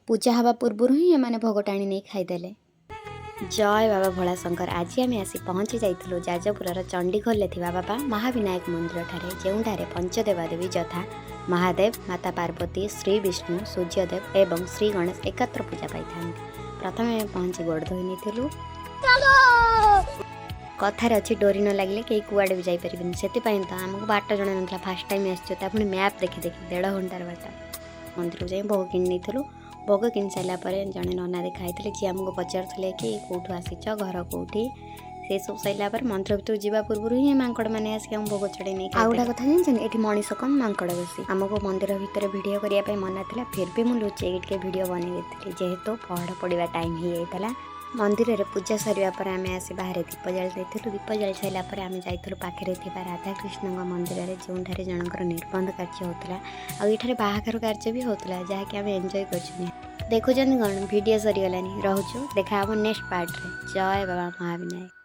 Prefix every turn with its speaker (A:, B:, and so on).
A: ପୂଜା ହେବା ପୂର୍ବରୁ ହିଁ ଏମାନେ ଭୋଗ ଟାଣି ନେଇ ଖାଇଦେଲେ। ଜୟ ବାବା ଭୋଳାଶଙ୍କର। ଆଜି ଆମେ ଆସି ପହଞ୍ଚି ଯାଇଥିଲୁ ଯାଜପୁରର ଚଣ୍ଡିଖୋଲରେ ଥିବା ବାବା ମହାବିନାୟକ ମନ୍ଦିରଠାରେ, ଯେଉଁଠାରେ ପଞ୍ଚଦେବାଦେବୀ ଯଥା ମହାଦେବ, ମାତା ପାର୍ବତୀ, ଶ୍ରୀ ବିଷ୍ଣୁ, ସୂର୍ଯ୍ୟଦେବ ଏବଂ ଶ୍ରୀ ଗଣେଶ ଏକତ୍ର ପୂଜା ପାଇଥାନ୍ତି। ପ୍ରଥମେ ଆମେ ପହଞ୍ଚି ଗୋଡ଼ ଧୋଇ ନେଇଥିଲୁ। କଥାରେ ଅଛି, ଡୋରି ନ ଲାଗିଲେ କେହି କୁଆଡ଼େ ବି ଯାଇପାରିବେନି। ସେଥିପାଇଁ ତ ଆମକୁ ବାଟ ଜଣା ନଥିଲା। ଫାର୍ଷ୍ଟ ଟାଇମ୍ ଆସିଛୁ, ତା ପୁଣି ମ୍ୟାପ୍ ଦେଖି ଦେଖି 1.5 ଘଣ୍ଟାର ବାଟ। ମନ୍ଦିରକୁ ଯାଇ ଭୋଗ କିଣି ନେଇଥିଲୁ। ଭୋଗ କିଣି ସାରିଲା ପରେ ଜଣେ ନନା ଦେଖା ହେଇଥିଲେ, ଯିଏ ଆମକୁ ପଚାରୁଥିଲେ କି କେଉଁଠୁ ଆସିଛ, ଘର କେଉଁଠି। ସେସବୁ ସରିଲା ପରେ ମନ୍ଦିର ଭିତରକୁ ଯିବା ପୂର୍ବରୁ ହିଁ ମାଙ୍କଡ଼ମାନେ ଆସିକି ଆମ ଭୋଗ ଚଢ଼େଇ ନେଇ। ଆଉ ଗୋଟେ କଥା ଜାଣିଛନ୍ତି? ଏଠି ମଣିଷ କମ୍, ମାଙ୍କଡ଼ ବେଶୀ। ଆମକୁ ମନ୍ଦିର ଭିତରେ ଭିଡ଼ିଓ କରିବା ପାଇଁ ମନା ଥିଲା, ଫିର୍ ବି ମୁଁ ଲୁଚେଇକି ଟିକେ ଭିଡ଼ିଓ ବନେଇ ଦେଇଥିଲି, ଯେହେତୁ ପହଡ଼ ପଡ଼ିବା ଟାଇମ୍ ହେଇଯାଇଥିଲା। ମନ୍ଦିରରେ ପୂଜା ସରିବା ପରେ ଆମେ ଆସି ବାହାରେ ଦୀପ ଜାଳି ଦେଇଥିଲୁ। ଦୀପ ଜାଳି ସାରିଲା ପରେ ଆମେ ଯାଇଥିଲୁ ପାଖରେ ଥିବା ରାଧାକୃଷ୍ଣଙ୍କ ମନ୍ଦିରରେ, ଯେଉଁଠାରେ ଜଣଙ୍କର ନିର୍ବନ୍ଧ କାର୍ଯ୍ୟ ହେଉଥିଲା ଆଉ ଏଠାରେ ବାହାଘର କାର୍ଯ୍ୟ ବି ହେଉଥିଲା, ଯାହାକି ଆମେ ଏନ୍ଜୟ କରିଛୁ। ଦେଖୁଛନ୍ତି କ'ଣ, ଭିଡ଼ିଓ ସରିଗଲାନି। ରହୁଛୁ, ଦେଖା ହେବ ନେକ୍ସଟ ପାର୍ଟରେ। ଜୟ ବାବା ମହାବିନାୟକ।